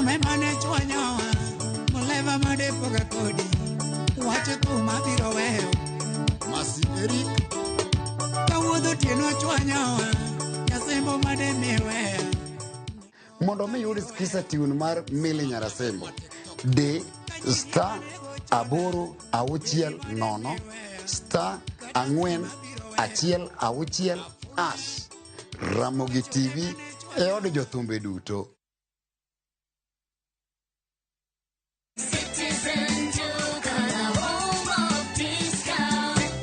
Thum ema ne chwanyowa, muleva made poga kodi, wach thum abiro weyo. Masi Eric, kawuodh otieno chwanyowa, nyasembo made miweya. Mondo mi yud Skiza tune mar Milly Nyarasembo, di star 8 6 0 star 4 1 6 hash. Ramogi TV e od jothumbe duto.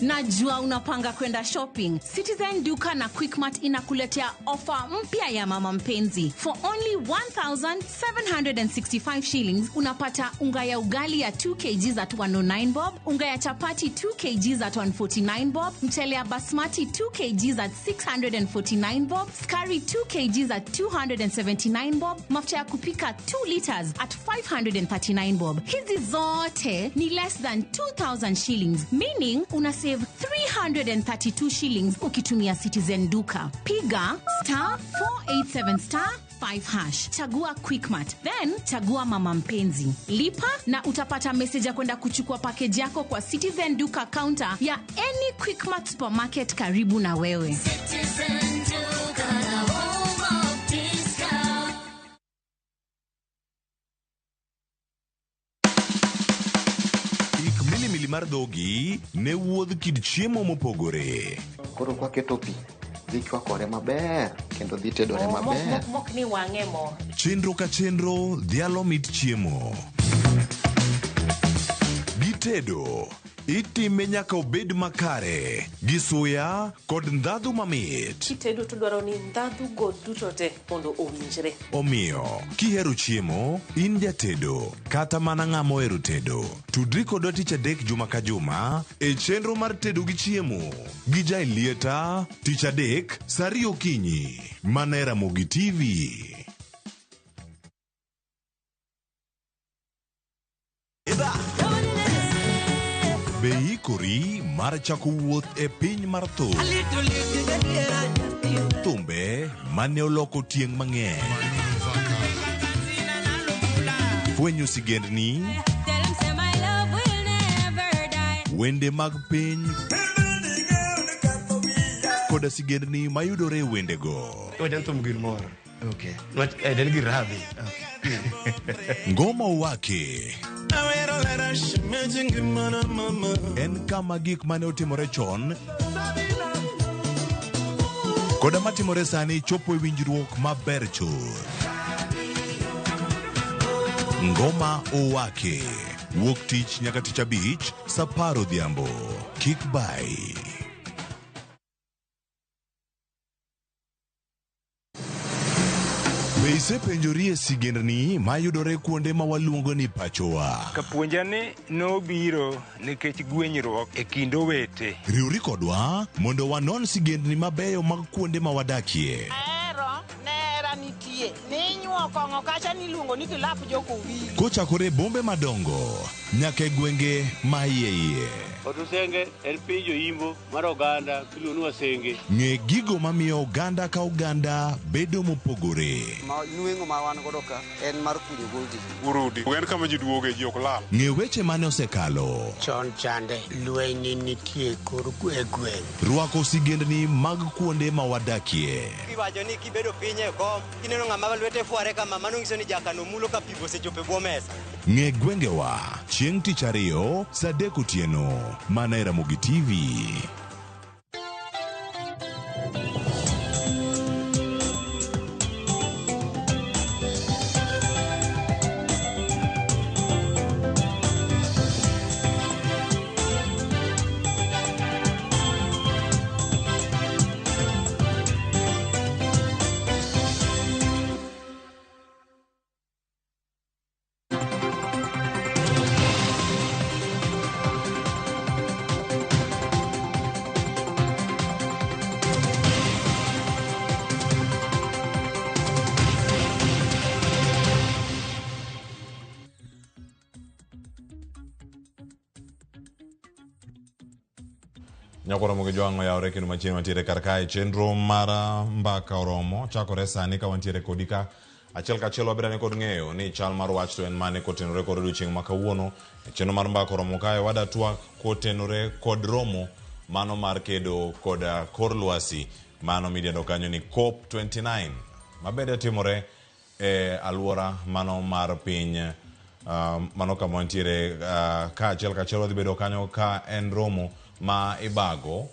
Najua unapanga kwenda shopping. Citizen Duka na Quickmart inakuletea ofa mpya ya mama mpenzi. For only 1765 shillings unapata unga ya ugali ya 2 kg at 109 bob, unga ya chapati 2 kg at 149 bob, mchele ya basmati 2 kg at 649 bob, sukari 2 kg at 279 bob, mafuta ya kupika 2 liters at 539 bob. Hizi zote ni less than 2000 shillings, meaning una save 332 shillings ukitumia Citizen Duka. Piga star 487 star 5 hash, chagua Quickmart, then chagua mama mpenzi, lipa na utapata message ya kwenda kuchukua package yako kwa Citizen Duka counter ya any Quickmart supermarket karibu na wewe. Citizen Duka, the home of discount. Ik milimili mar dhogi ne wuodh kit chiemo mopogore. Koro kwaketo pi, dhi chwakore maber kendo dhi tedore maber. Mok ni wang'e mo. Chenro ka chenro dhialo mit chiemo. Gitedo itime nyaka obed makare gi suya kod ndhadhu mamit. Kitedo to dwaro ni ndhadhu go duto te mondo owinjre. Omiyo, kihero chiemo, in jatedo kata mana ng'ama ohero tedo, tudri kodwa tich adek juma ka juma e chenro mar tedo gi chiemo gi Jaelieta tich adek saa ariyo okinyi mana e Ramogi TV. Be iikori mar chako wuoth e piny mar thum? Thumbe mane oloko tieng' mang'eny. Fwenyo sigendni, wende mag piny koda sigendni mayudore e wendego. Wajan thum gir mor. Okay. Nwach en gir rabi. Ngoma Owake en kama gik mane otimore chon koda matimore sani chopo e winjruok maber chuth. Ngoma Owake wuok tich nyaka tich abich saa apar odhiambo. Kik bai. Be isepenjori e sigendni mayudore kuonde ma waluongo ni pachowa? Kapuonja ni nobiro nikech gwenyruok e kind owete. Riwri kodwa mondo wanon sigendni mabeyo mag kuonde ma wadakie. Ahero nera nitie ninyuo kong'o kacha niluongo ni kilap jokowili. Kochakore e bombe madongo nyaka e gwenge ma iye iye. Otusenge en piny joimbo mar oganda miluongo ni Wasenge. Ng'e gigo mamiyo oganda ka oganda bedo mopogore. Ma nweng'o ma wan godo ka en mar kunyo goldi. Urudi. En kama ji duoge ji ok lal. Ng'e weche mane osekalo. Chon chande lweny nitie kor e gweng'. Rwako sigendni mag kuonde ma wadakie. Iwacho ni kibedo piny e kom, kineno ng'ama lwete fware kama, mano nyiso ni jakano mulo ka pi osechopo e bwo mesa. Ng'e gwengewa chieng' tich ariyo saa adek otieno mana e Ramogi TV. Nyakoro mogi jwang'o yawre kendo machiegni wantiere kar kae chenro mar mbaka oromo chakore sani ka wantiere kodi ka Achiel kachiel wabirane kod ng'eyo ni chal mar wach to en mane kotenore kod odiochieng' ma kawuono. E chenro mar mbaka oromo kae wada twak kotenore kod romo mano mar kedo kod kor lwasi mano midendo kanyo ni COP29 mabende timore e alwora mano mar piny mano kama wantiere ka achiel kachiel wadhi bedo kanyo ka en romo ma ibago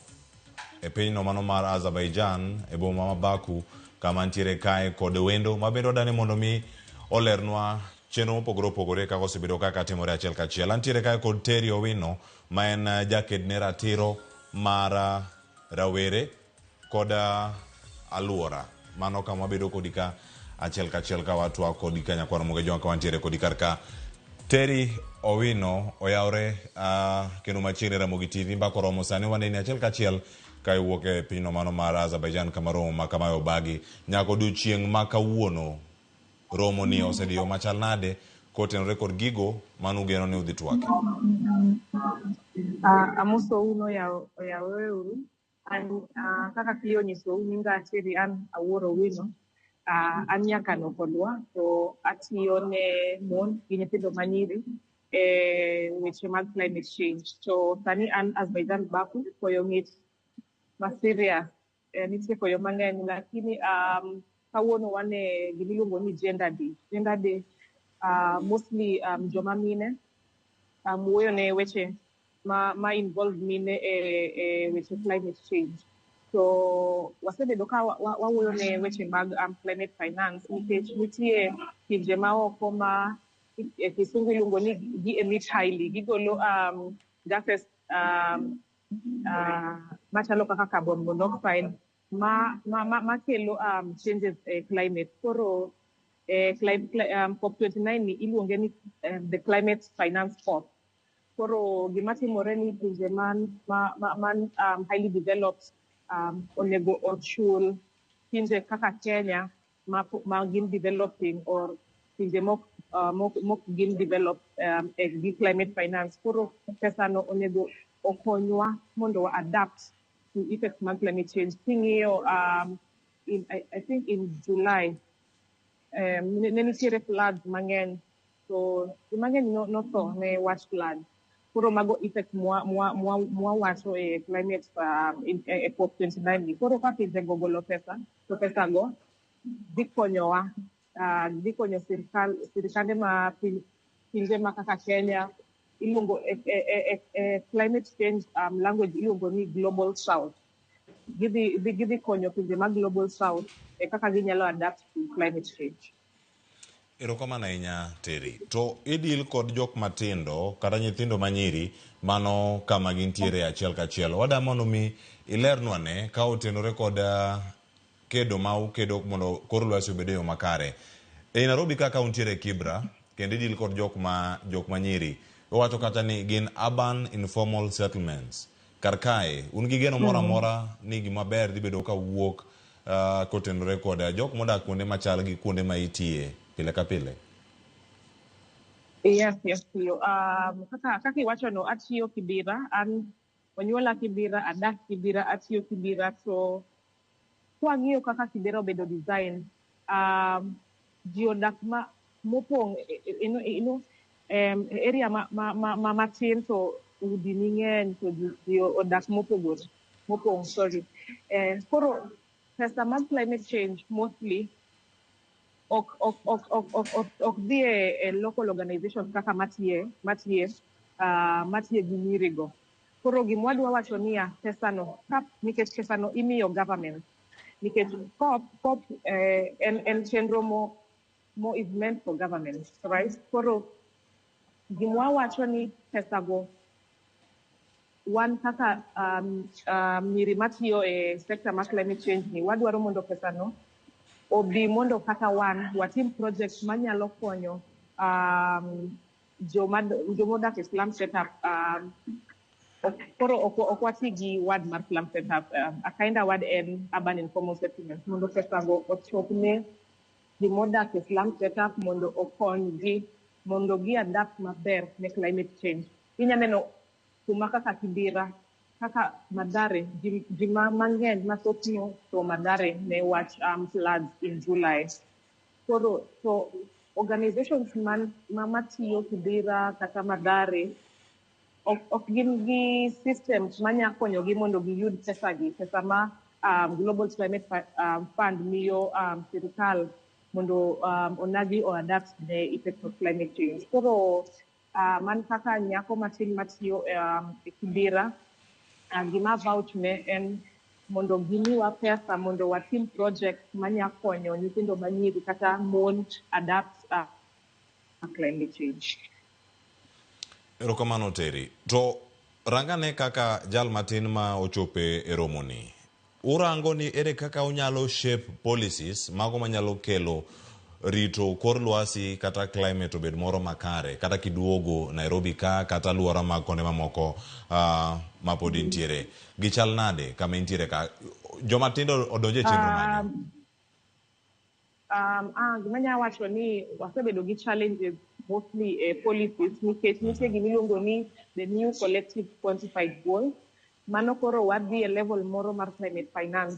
e pinyno mano mar Azerbaijan e boma ma Baku kama ntiere kae kod wendo ma bende wadani mondo mi olernwa chenro mopogore opogore kaka osebedo kaka timore achiel kachiel. Antiere kae kod Terry Owino ma en jaked ne ratiro mar rawere kod aluora. Mano kama wabedo kodi ka achiel kachiel ka watwak kodi ka nyakwar Ramogi Ojwang' ka wantiere kodi kar ka. Terry Owino oyawre kendo machiegni Ramogi TV mbaka oromo sani waneni achiel kachiel ka iwuok e pinyno mano mar Azerbaijan kama romo ma kamae obagi. Nyaka odiochieng' ma kawuono romo ni osediyo machal nade kotenore kod gigo manugeno ni udhi twake? Amosou noyaworeuru. An kaka Clio onyisou nyinga Terry Ann Awuor Owino. An nyakano kodwa to atiyo ne mon gi nyithindo manyiri e weche mag climate change. To sani an Azerbaijan Baku, koyo ng'ich ma serious. Nitie koyo mang'eny lakini kawuono wan e gimiluongo ni Gender Day. Gender Day mostly joma mine wuoyo ne weche ma involve mine e weche climate change. To wasebedo ka wawuoyo ne weche mag climate finance nikech nitie pinje maoko ma e kisungu iluongo ni gi emit highly, gigolo gases machalo kaka carbon monoxide ma kelo changes e climate. Koro COP29 ni iluonge ni the climate finance COP. Koro gima timore ni pinje man highly developed onego ochul pinje kaka Kenya ma gin developing or pinje mok gin developed e gi climate finance. Koro pesa no onego okonywa mondo wa adapt to effects mag climate change. King'iyo I think in July ne nitiere floods mang'eny to ji mang'eny notho ne wach flood. Koro mago effect mwawacho e climate e COP29 ni. Koro ka pinje go golo pesa to pesa go dhi konyowa dhi konyo sirkande ma pinje ma kaka Kenya iluongo e climate change language iluongo ni Global South. Gidhi konyo pinje mag Global South e kaka ginyalo adapt to climate change. Erokamano ahinya Terry. To idil kod jok matindo kata nyithindo manyiri mano kama gintiere achiel kachiel. Wada mondo mi ilernwa ne ka otenore kod kedo ma ukedo mondo kor lwasi obed e yo makare. E Nairobi kaka untiere Kibra kendo idil kod jok manyiri. Iwacho kata ni gin urban informal settlements. Kar kae un gi geno moro amora ni gima ber dhi bedo ka wuok kotenore kod jok modak kuonde machal gi kuonde ma itiye pile ka pile? Yes, Cleo. Kaka iwacho no, atiyo Kibera, an onyuola Kibera, adak Kibera, atiyo Kibera, to kwang'iyo kaka Kibera obedo design, ji odak ma mopong' area ma matin to udi ni ng'eny to ji odak mopogore, mopong', sorry. Koro pesa mag climate change mostly ok dhi e local organizations kaka matiye gi nyirigo. Koro gima wadwa wacho niya, pesa no, nikech pesa no imiyo government, nikech COP en chenro mo is meant for government, right? Koro gima wawacho ni pesa go wan kaka nyiri matiyo e sector mar climate change ni wadwaro mondo pesa no obi mondo kata wan watim project manyalo konyo joma odak e slum setup. Koro ok wati gi word mar slum setup, a kinda word en urban informal settlement, mondo pesa go ochop ne joma odak e slum setup mondo okonygi mondo gi adapt maber ne climate change. Inya neno kuma kaka Kibera, kaka Mathare, ji mang'eny mathoth notho Mathare ne wach floods in July. Koro to organizations man ma matiyo Kibera kata Mathare ok gin gi systems manya konyogi mondo giyud pesa gi, pesa ma Global Climate Fund miyo sirikal mondo onagi o adapt ne effects of climate change. Koro man kaka nyako matin matiyo e Kibera, gima vouch ne en mondo gimiwa pesa mondo watim project manya konyo nyithindo manyiri kata mon adapt climate change. Erokamano Terry. To rangane kaka jal matin ma ochope e romoni. Urango ni ere kaka unyalo shape policies mago manyalo kelo rito kor lwasi kata climate obed moro makare kata kiduogo Nairobi ka kata aluora mag konde mamoko mapod intiere. Gichal nade kama intiere ka? Joma tindo odonjo e chenro mane? Gima anyalo wacho ni wasebedo gi challenges mostly e policies nikech nitie gima iluongo ni the new collective quantified goals. Mano koro wadhi e level moro mar climate finance.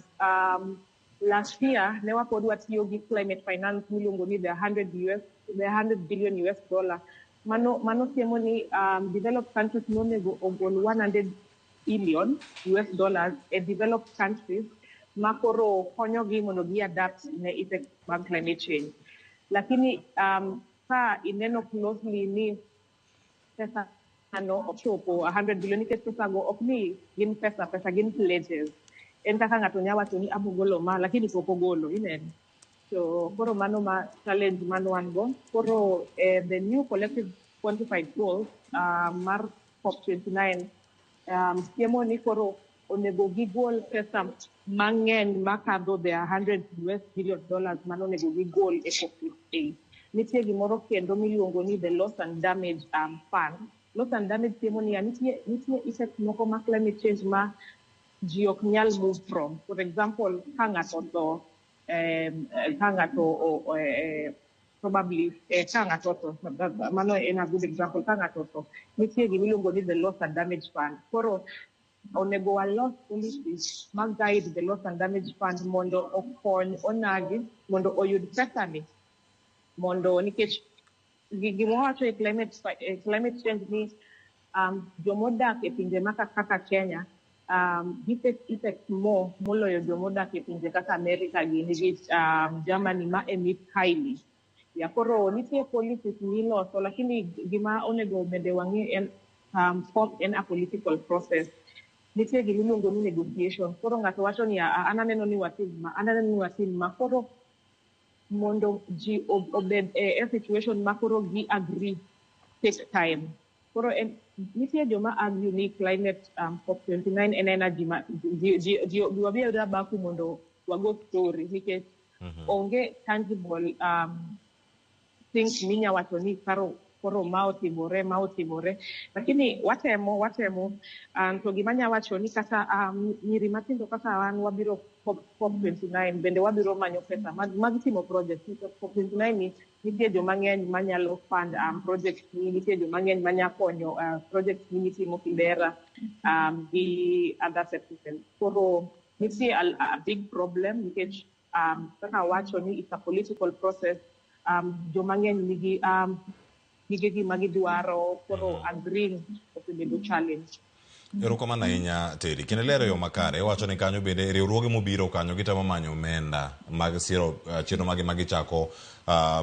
Last year ne wapod watiyo gi climate finance miluongo ni the 100 US, the 100 billion US dollar. Mano siemo ni developed countries nonego ogol 100 billion US dollars e developed countries ma koro konyogi mondo gi adapt ne effects mag climate change. Lakini ka ineno closely ni pesa no ochopo 100 billion nikech pesa go ok ni gin pesa gin pledges. En kaka ng'ato nya wacho ni abo golo ma lakini pok ogolo ineno. So koro mano ma challenge mano wan go. Koro the new collective quantified goals mar COP29 siemo ni koro onego gigol pesa mang'eny makadho the 100 US billion dollars mano onego gigol e COP28. Nitie gimoro kendo miluongo ni the loss and damage fund. Loss and damage siemo niya nitie effects moko ma climate change ma ji ok nyal move from. For example, ka ng'ato otho, ka ng'ato probably ka ng'ato otho, mano en a good example, ka ng'ato otho, nitie gimiluongo ni the loss and damage fund. Koro onego walos policies ma guide the loss and damage fund mondo okony onagi mondo oyud pesa ni mondo nikech gima wawacho e climate change ni jomodak e pinje maka kaka Kenya gi face effect more moloyo jomodak e pinje kaka America gini gi Germany ma emit highly. Ya koro nitie policies miloso lakini gima onego bende wang'e en COP en a political process. Nitie gimiluongo ni negotiation. Koro ng'ato wacho ni an aneno ni watim ma, an aneno ni watim ma. Koro mondo ji obed e situation ma koro gi agree take time. Koro en, nitie joma argue ni climate COP29 en energy ma ji wabi Baku mondo wago story nikech onge tangible things minya wacho ni karo koro ma otimore lakini watemo to gima anya wacho ni kata nyiri matindo kaka wan wabiro COP29 bende wabiro manyo pesa mag timo project. COP29 ni nitie joma ng'eny manyalo fund project ni nitie joma ng'eny manya konyo project ni mitimo Kibera gi other settlements. Koro nitie a big problem nikech kaka wacho ni it's a political process. Joma ng'eny nigi gige gima gidwaro koro agreeing osebedo challenge. Erokamano ahinya Terry. Kendo ilero yo makare, iwacho ni kanyo bende riwruoge mobiro kanyo gitemo manyo omenda mag siro chenro magi magichako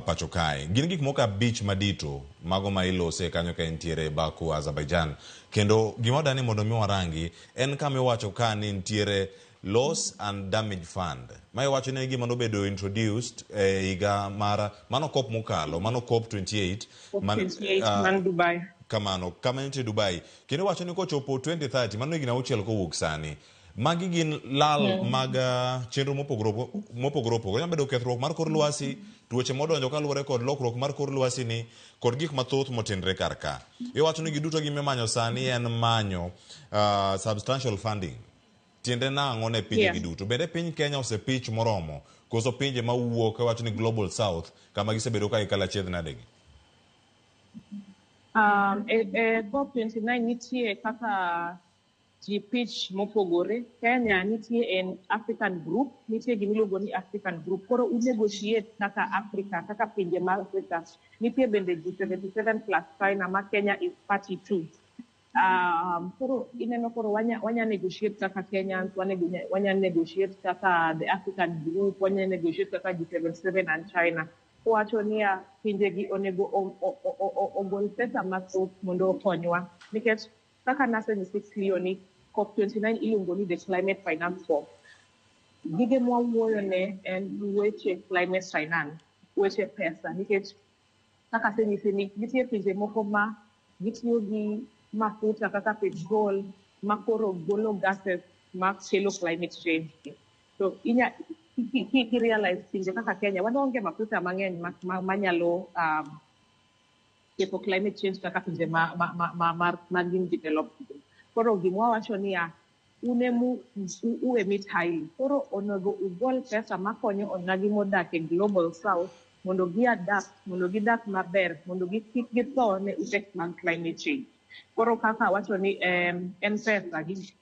pacho kae. Gin gik moko 5 madito mago ma ilose kanyo ka entiere Baku, Azerbaijan. Kendo gima wadani mondo mi warangi en kama iwacho ka ni nitiere Loss and Damage Fund. Ma iwacho ni gima nobedo introduced e higa mar mano COP mokalo, mano COP 28 COP28 man Dubai. Kamano, kama nitie Dubai. Kendo iwacho ni kochopo 2030, mano higni 6 kowuok sani. Magi gin lal mag chenro mopogore opogore. Nyalo bedo kethruok mar kor lwasi, tuoche modonjo kaluwore kod lokruok mar kor lwasi ni, kod gik mathoth motenre kar ka. Iwacho ni giduto gima imanyo sani en manyo substantial funding. Tiende nang'o ne pinje gi duto? Bende piny Kenya osepich moromo koso pinje mawuok iwacho ni Global South kama gisebedo ka ikala chiedh nade gi? E COP29 nitie kaka ji pitch mopogore. Kenya nitie en African group, nitie gimiluongo ni African group. Koro u negotiate kaka Africa, kaka pinje mar Africa. Nitie bende G77 plus China ma Kenya is party to. Koro ineno koro wanya negotiate kaka Kenyans, wanya negotiate kaka the African group, wanya negotiate kaka G77 and China. Owacho niya pinjegi onego ogol pesa mathoth mondo okonywa. Nikech kaka nasenyisi clear ni COP29 iluongo ni the Climate Finance COP. Gige mwawuoyo ne en weche climate finance, weche pesa, nikech kaka asenyisi ni nitie pinje moko ma gitiyo gi mafuta kaka petrol ma koro golo gases ma kelo climate change. So inya ki realize pinje kaka Kenya wan onge mafuta mang'eny manyalo ketho climate change kaka pinje ma gin developed. Koro gima wawacho niya, un emu u emit highly. Koro onego ugol pesa makonyo onagi modak e global south mondo gi adapt, mondo gidak maber, mondo kik githo ne effect mag climate change. Koro kaka awacho ni en pesa gi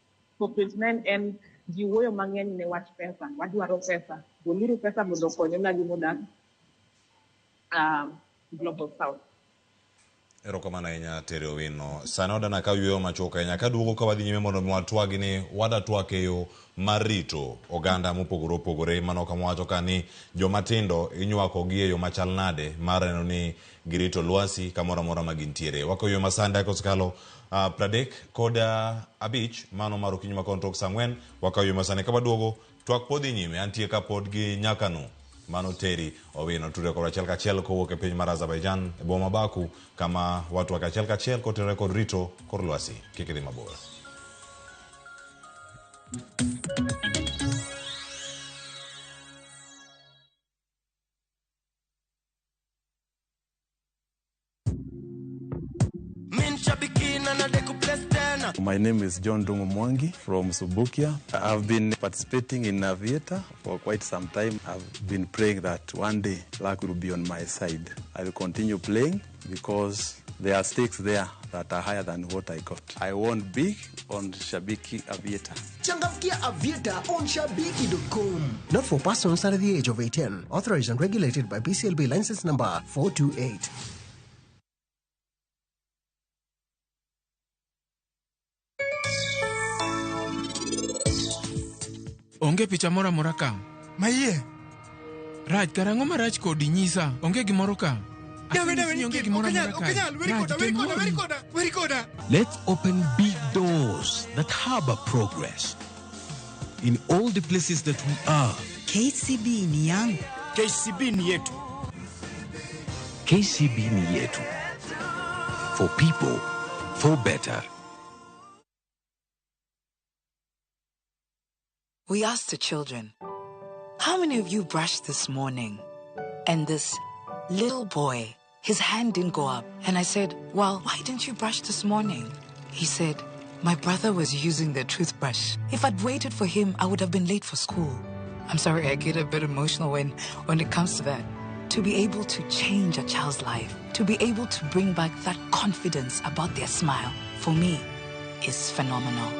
COP29 en ji wuoyo mang'eny ne wach pesa, wadwaro pesa, goluru pesa mondo okony onagi modak global south. Erokamano ahinya Terry Owino. Sani wadana ka yueyo machuok ahinya kaduogo ka wadhi nyime mondo mi watwagi ni wada twak e yo mar rito oganda mopogore opogore. Mano kama wacho ka ni joma tindo inywako gi e yo machal nade mar neno ni girito lwasi kamoro amora ma gintiere. Wako yo masani dakika osekalo 35 mano mar okinyi ma kono tok saa 4. Wakawo yo masani ka waduogo twak pod dhi nyime. Antie ka pod gi nyakano mano Terry Owino tude kod achiel kachiel kowuok e piny mar Azerbaijan e boma Baku kama watwak achiel kachiel kotenore kod rito kor lwasi. Kik idhi mabor. My name is John Dungu Mwangi from Subukia. I've been participating in Aviator for quite some time. I've been praying that one day luck will be on my side. I will continue playing because there are stakes there that are higher than what I got. I won big on Shabiki Aviator. Changamkia Aviator on Shabiki.com. Not for persons under the age of 18. Authorized and regulated by BCLB license number 428. Onge picha moro amora ka. Mayie. Raj, karang'o marach kodi nyisa? Onge gimoro ka. Dawe, Asenyisi ni onge gimoro ok anyal, amora ok kae. anyal, weri Raj, koda, weri tem koda, weri mori. koda, weri koda. Let's open big doors that harbor progress in all the places that we are. KCB ni yangu. KCB ni yetu. KCB ni yetu. For people, for better. We asked the children, how many of you brushed this morning? And this little boy, his hand didn't go up. And I said, well, why didn't you brush this morning? He said, my brother was using the toothbrush. If I'd waited for him, I would have been late for school. I'm sorry, I get a bit emotional when it comes to that. To be able to change a child's life, to be able to bring back that confidence about their smile, for me, is phenomenal.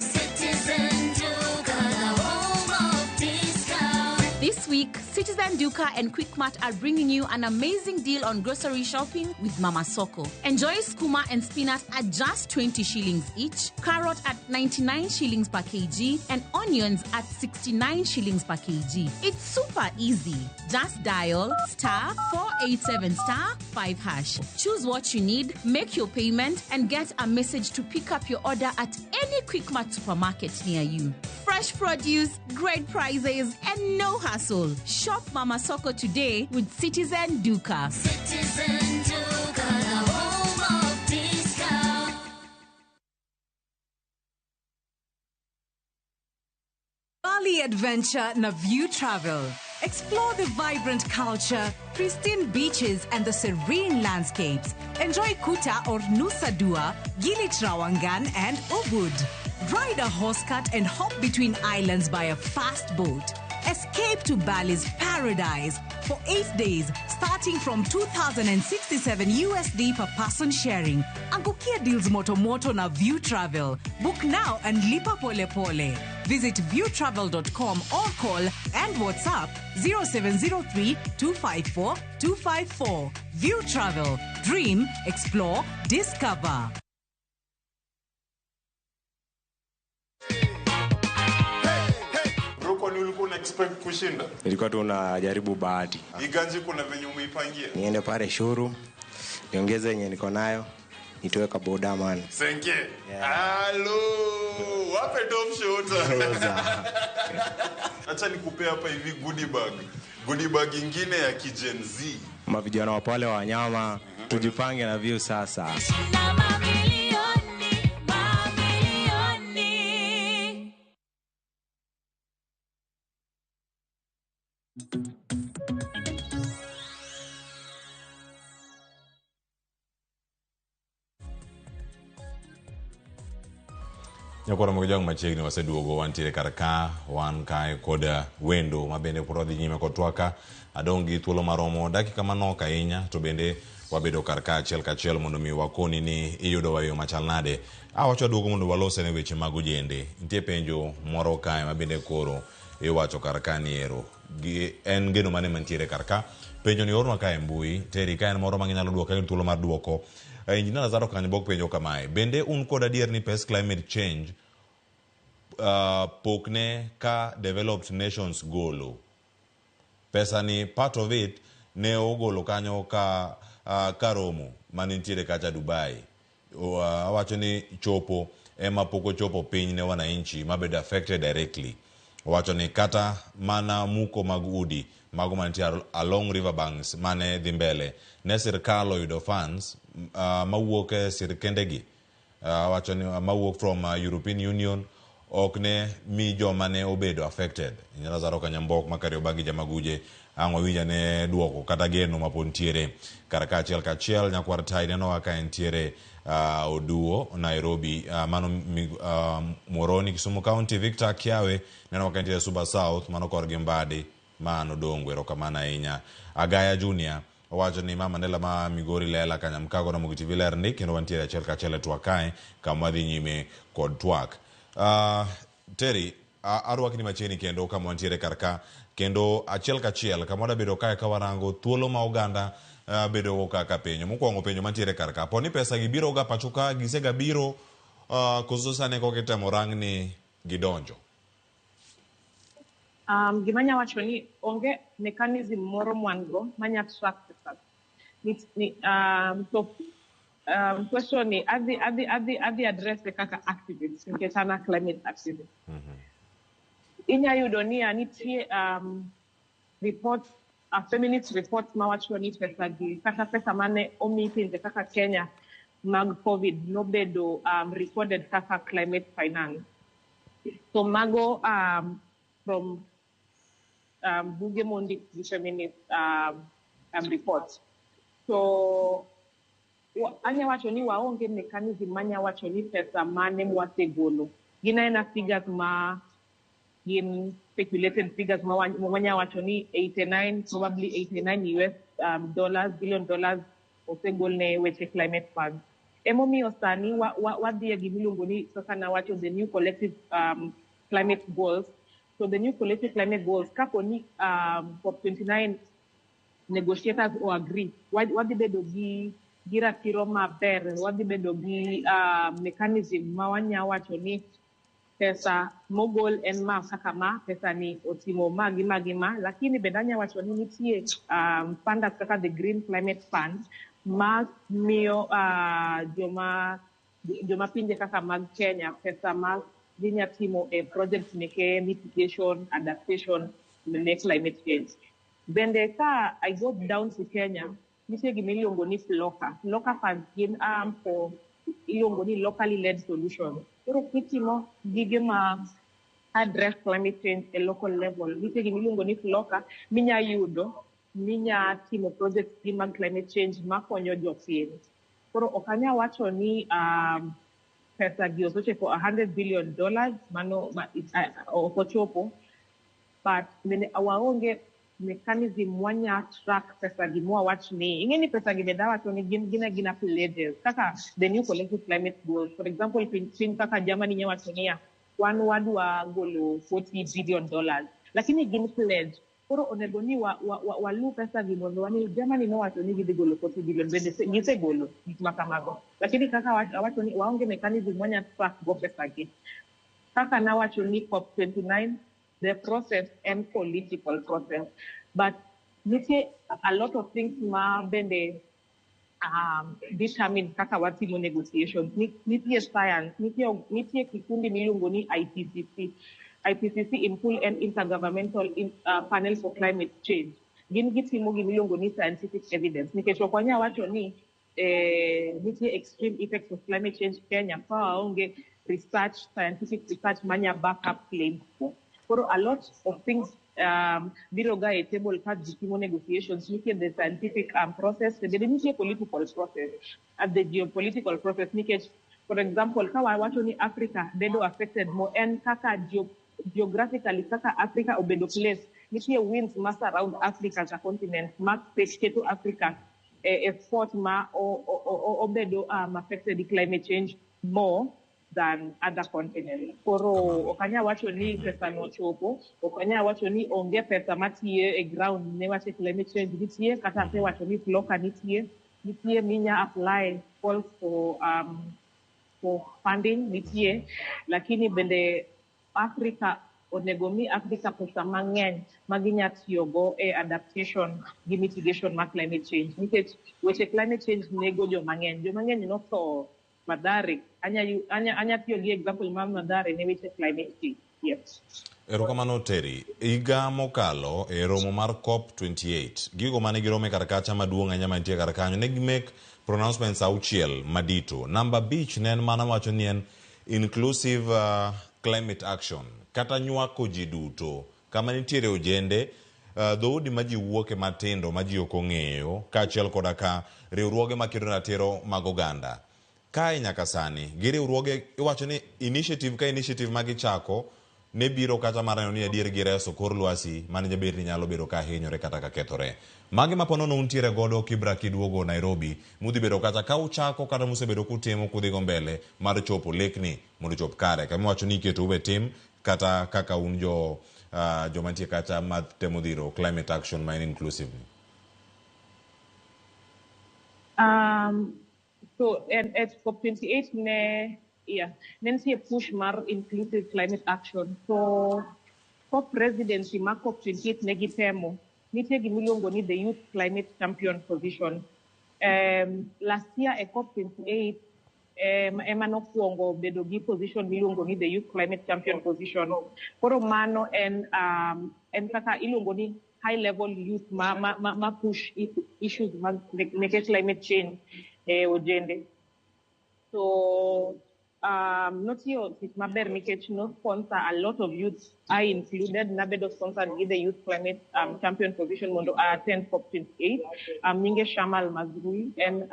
Citizen Duka, the home of discount. This week, Citizen Duka and Quickmart are bringing you an amazing deal on grocery shopping with Mama Soko. Enjoy skuma and spinach at just 20 shillings each, carrot at 99 shillings per kg, and onions at 69 shillings per kg. It's super easy. Just dial star 487 star 5 hash. Choose what you need, make your payment, and get a message to pick up your order at any Quickmart supermarket near you. Fresh produce, great prices, and no hassle. Shop Mama Soko today with Citizen Duka. Citizen Duka, the home of discount. Bali Adventure na View Travel. Explore the vibrant culture, pristine beaches, and the serene landscapes. Enjoy Kuta or Nusa Dua, Gili Trawangan, and Ubud. Ride a horse cart and hop between islands by a fast boat. Escape to Bali's paradise for 8 days. Starting from 2067 USD per person sharing. Angukia deals moto moto na View Travel. Book now and lipa pole pole. Visit viewtravel.com or call and WhatsApp 0703 254 254. View Travel. Dream, explore, discover. Bro, kwani ulikuwa una expect kushinda? Nilikuwa tu najaribu bahati. Iganji kuna venye umeipangia. Niende pale shuru, niongeze yenye niko nayo, nitoe ka boda man. Senke. Halo, wape top shot. Acha nikupe hapa hivi goodie bag. Goodie bag ingine ya ki-Gen Z. Mavijana wa pale wa wanyama, tujipange na view sasa. Na mamilioni, mamilioni. Nyakoro mag jong machiegni waseduogo wantiere kar ka wan kae kod wendo mabende pod wadhi nyime kod twaka adong' gi thuolo maromo dakika manok ahinya to bende wabedo kar ka achiel kachiel mondo mi wakoni ni iyudowa e yo machal nade. Awacho aduogo mondo walose ne weche mag ojende. Nitie penjo moro kae mabende koro iwacho kar ka ni ero. En geno mane mantiere kar ka? Penjo ni ornwa kae e mbui, Terry ka en moro ma ginyalo duoko, ka thuolo mar duoko. Engineer Lazaro Kanyabok penjo kamae, bende un kod adier ni pes climate change pokne ka developed nations golo? Pesa ni part of it ne ogolo kanyo ka karomo manitiere kacha Dubai. Awacho ni chopo ema pok ochopo piny ne wananchi mabedo affected directly. Owacho ni kata mana muko mag udi mago mantie along river banks mane dhi mbele ne sirkal oyudo funds mawuok e sirkendegi. Owacho ni mawuok from European Union ok ne mi joma ne obedo affected. Lazaro Kanyambok ma Kariobangi Jamaguje ang' wawinj ane duoko kata geno mapod ntiere kar ka achiel kachiel. Nyakwar Tai nenowa ka entiere Oduo Nairobi, mano Muhoroni Kisumu County. Victor Kiawe nenowa ka entiere Suba South, mano korgi Mbadi mano Dongo. Erokamano ahinya. Agaya Junior owacho ni mama Mandela ma Migori Lela Kanyamkago Ramogi TV ler ndi kendo wantiere achiel kachiel e twak kae kama wadhi nyime kod twak. Terry, arwakni machiegni kendo kama wantiere kar ka kendo achiel kachiel kama wadabedo kae ka warango thuolo ma oganda bedo go kaka penjo. Mokwongo penjo mantiere kar ka, po ni pesa gi biro ga pacho ka, gisega biro koso sani koka itemo rang ni gidonjo? Gima anya wacho ni onge mechanism moro mwan go manya track pesa. So question ni adhi address kaka activist nikech an a climate activist. Inya yudo ni nitie report, a feminist report mawacho ni pesa gi kata pesa mane omi pinje kaka Kenya mag COVID nobedo recorded kaka climate finance. So mago from buge mondik gi feminist report. So anya wacho ni waonge mechanism manya wacho ni pesa mane mwasegolo. Gin aena figures ma gin speculated figures ma wanya wacho ni 89, probably 89 US dollars, billion dollars osegol ne weche climate fund. Emomiyo sani wadhi e gimiluongo ni kaka nawacho the new collective climate goals. So the new collective climate goals, kapo ni COP29 negotiators o agree, wadhi bedo gi ratiro maber, wadhi bedo gi mechanism ma wanya wacho ni pesa mogol en ma kaka ma, pesa ni otimo ma gi ma gi ma, lakini bende anya wacho ni nitie funders kaka the Green Climate Fund ma miyo joma pinje kaka mag Kenya pesa ma ginya timo e projects meke mitigation, adaptation ne climate change. Bende ka I go down to Kenya, nitie gima iluongo ni FLLoCA. FLLoCA funds gin for iluongo ni locally led solutions. Koro kitimo gige ma address climate change e local level, nitie gima iluongo ni FLLoCA minya yudo, minya timo projects gi mag climate change makonyo jopiny. Koro ok anya wacho ni pesa gi osechopo $100 billion, mano ok ochopo, but bende waonge mechanism mwanya track pesa gi mwawach ni ing'e ni pesa gi bende awacho ni gin gin agina pledges kaka the new collective climate goals. For example, piny kaka Germany nya wacho niya wan wadwa golo $40 billion, lakini gin pledge. Koro onego ni walu pesa gi mondo wani Germany nowacho ni gidhi golo 40 billion, bende gisegolo gik ma kamago, lakini kaka awacho ni waonge mechanism mwanya track go pesa gi. Kaka nawacho ni COP29, the process en political process, but nitie a lot of things ma bende determine kaka watimo negotiations. Nitie science, nitie kikundi miluongo ni IPCC. IPCC in full en Intergovernmental Panel for Climate Change. Gin gitimo gimiluongo ni scientific evidence, nikech ok wanyal wacho ni nitie extreme effects of climate change Kenya ka waonge research, scientific research manya back up claims go. Koro a lot of things biro ga e table ka ji timo negotiations. Nitie the scientific process, bende nitie political process and the geopolitical process, nikech for example, ka wawacho ni Africa bedo affected more, en kaka geographically kaka Africa obedo place, nitie winds ma surround Africa as a continent ma keto Africa e spot ma obedo affected gi climate change more than other continents. Koro ok anyal wacho ni pesa no ochopo, ok anyal wacho ni onge pesa matiyo e ground ne weche climate change. Nitie, kata asewacho ni FLLoCA nitie, nitie minya apply calls for funding nitie, lakini bende Africa onego mi Africa pesa mang'eny ma ginya tiyogo e adaptation gi mitigation mar climate change, nikech weche climate change nego joma ng'eny, joma ng'eny notho Mathare. Anya tiyo gi example mar Mathare ne weche climate change. Yes. Erokamano Terry. Higa mokalo e romo mar COP28, gigo mane girome kar kacha maduong' ahinya mantie kar kanyo, ne gimake pronouncements auchiel madito. Namba 5 ne en mana wacho ni en inclusive climate action, kata nywako ji duto kama nitiere ojende, dhoudi ma ji wuoke matindo ma ji ok ong'eyo, kaachiel koda ka riwruoge makedo ratiro mag oganda. Kae nyaka sani gi riwruoge iwacho ni initiative ka initiative ma gichako ne biro kata mar neno ni adier gireso kor lwasi mane jabet ni nyalo bedo ka hinyore kata ka kethore. Magi ma ponono untiere godo Kibra kiduogo Nairobi, mudhi bedo kata ka uchako kata musebedo kutimo kudhigo mbele mar chopo lekni mondo ochop kare. Kama iwacho ni iketou e tim kata kaka un jo joma nitie kacha ma temo dhiro climate action ma en inclusive ni. So and at COP28 ne, yeah, ne nitie push mar inclusive climate action. So COP presidency mar COP28 ne gitemo. Nitie gimiluongo ni the Youth Climate Champion position. Last year e COP28 ema nokwongo bedo gi position miluongo ni the Youth Climate Champion position. Koro mano en kaka iluongo ni high level youth ma push issues mag meke climate change e ojende. So notiyo tich maber nikech no sponsor a lot of youths, I included, nabedo sponsored gi the Youth Climate Champion position mondo I attend COP28. Nyinge Shamal Mazrui en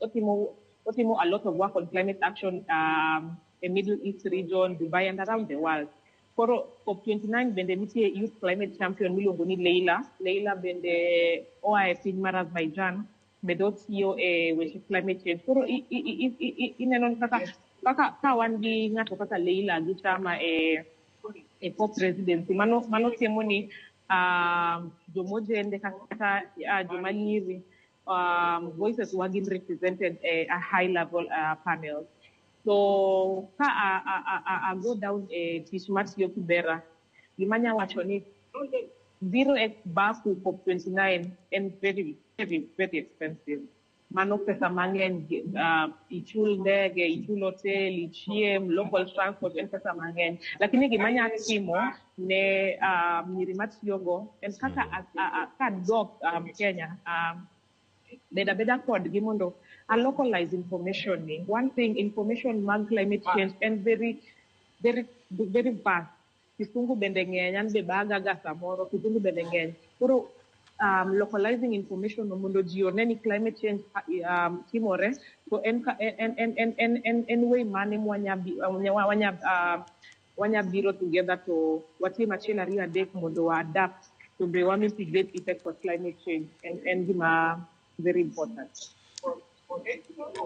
otimo a lot of work on climate action in Middle East region, Dubai and around the world. Koro COP29 bende nitie Youth Climate Champion miluongo ni Leila. Leila bende oa e piny mar Azerbaijan, bende otiyo e weche climate change. Koro ineno kaka ka wan gi ng'ato kaka Leila gi Chama e COP presidency, mano siemo ni jomojende kata joma nyiri, voices wa gin represented e a high level panel. So ka a go down e tich matiyo Kibera, gima anya wacho ni zero x Baku COP29 en very, very, very expensive. Mano pesa mang'eny, ichul ndege, ichul hotel, ichiem, local transport, en pesa mang'eny. Lakini gima anya timo ne nyiri matiyogo en kaka kadok Kenya, beda beda kodgi mondo a localize information ni. One thing, information mag climate change en very, very, very vast. Kisungu bende ng'eny, an be bagaga samoro, kisungu bende ng'eny. Koro localizing information no mondo ji one ni climate change timore, to en way mane mwanya wanya biro together to watim achiel ariyo adek mondo wa adapt. To be wa mitigate effects of climate change en, en gima very important.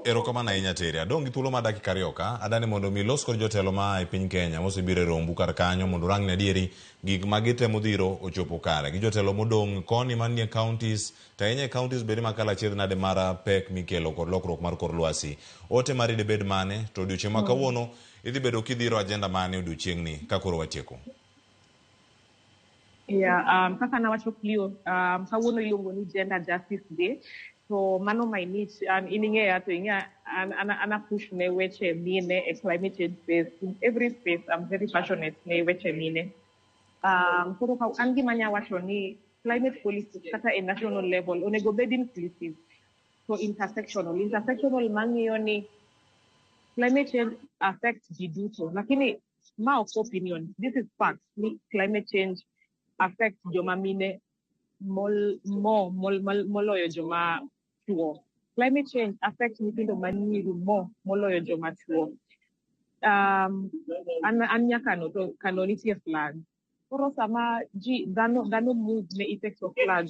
Erokamano ahinya Terry. Adong' gi thuolo mar dakika ariyo ka. Adani mondo mi ilos kod jotelo ma a e piny Kenya mosebiro e rombu kar kanyo mondo urang ni adieri gik ma gitemo dhiro ochopo kare. Gi jotelo modong' koni manie counties to ahinya e counties bende makalo achiedh nade mar pek mikelo kod lokruok mar kor lwasi. Ote mari debed mane to odiochieng' ma kawuono idhi bedo kidhiro agenda mane odiochieng'ni ka koro watieko? Yeah, kaka nawacho Cleo, kawuono iluongo ni Gender Justice Day. To mano my niche, an in ing'eya to ing'eya an, an, an a push ne weche mine e climate change space. In every space, I'm very passionate ne weche mine. Koro ka an gima anya wacho ni climate policy kata e national level onego bed inclusive to intersectional. Intersectional mang'iyo ni climate change affects ji duto, lakini ma ok opinion, this is fact ni climate change affects joma mine mol, mo, mol, mol, moloyo joma chuo. Climate change affects nyithindo manyiri mo moloyo joma chuo. An nyakano to Kano nitie flood. Koro sama ji dhano dhano move ne effects of flood,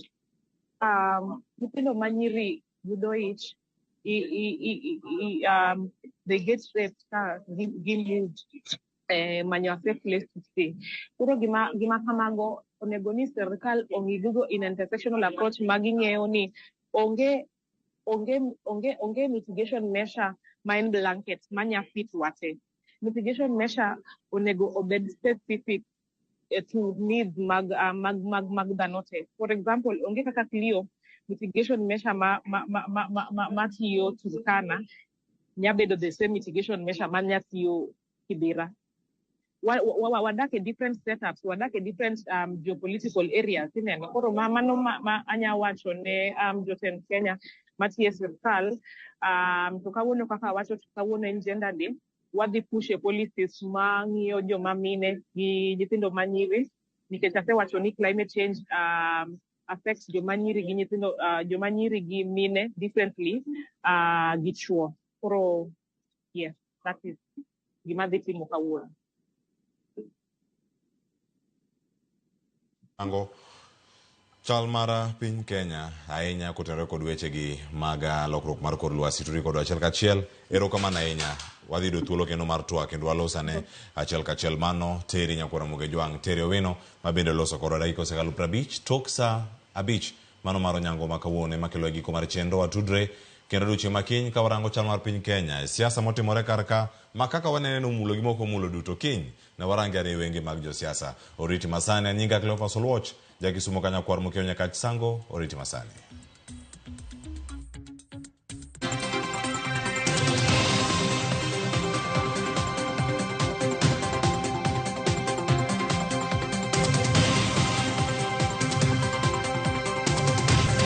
nyithindo manyiri yudo ich, i, they get raped ka gi move manyo a safe place to stay. Koro gima kamago onego ni sirkal ong'i gigo in intersectional approach ma ging'eyo ni onge mitigation measure ma en blanket manya fit wate. Mitigation measure onego obed specific to needs mag dhano te. For example, onge kaka Cleo mitigation measure ma tiyo Turkana nya bedo the same mitigation measure ma nya tiyo Kibera. Wadak e different setups, wadak e different geopolitical areas ineno. Koro mano ma anya wacho ne jotend Kenya matiyo e sirkal, to kawuono kaka awacho to kawuono en Gender Day, wadhi push e policies mang'iyo joma mine gi nyithindo manyiri nikech asewacho ni climate change affects joma nyiri gi nyithindo, joma nyiri gi mine differently gi chuo. Koro yes, that is gima dhi timo kawuono. Ango chal mar piny Kenya ahinya kotenore kod wechegi mag lokruok mar kor lwasi turi kodwa achiel kachiel. Erokamano ahinya. Wadhi yudo thuolo kendo mar twak kendo walosane achiel kachiel. Mano Terry Nyakwar Ramogi Jwang', Terry Owino ma bende loso kodwa dakika osekalo 50 tok sa 5 mano mar onyango ma kawuono ema kelo e giko mar chenro watudre kendo odiochieng' ma kiny ka warango chal mar piny Kenya e siasa motimore kar ka ma kaka wanene nomulo gi mok omulo duto kiny ne warange ane wenge mag josiasa. Oriti masani, an nyinga Cleophas Oluoch, jakisumo ka nyakwar Mokeo Nyakach Sango, oriti masani.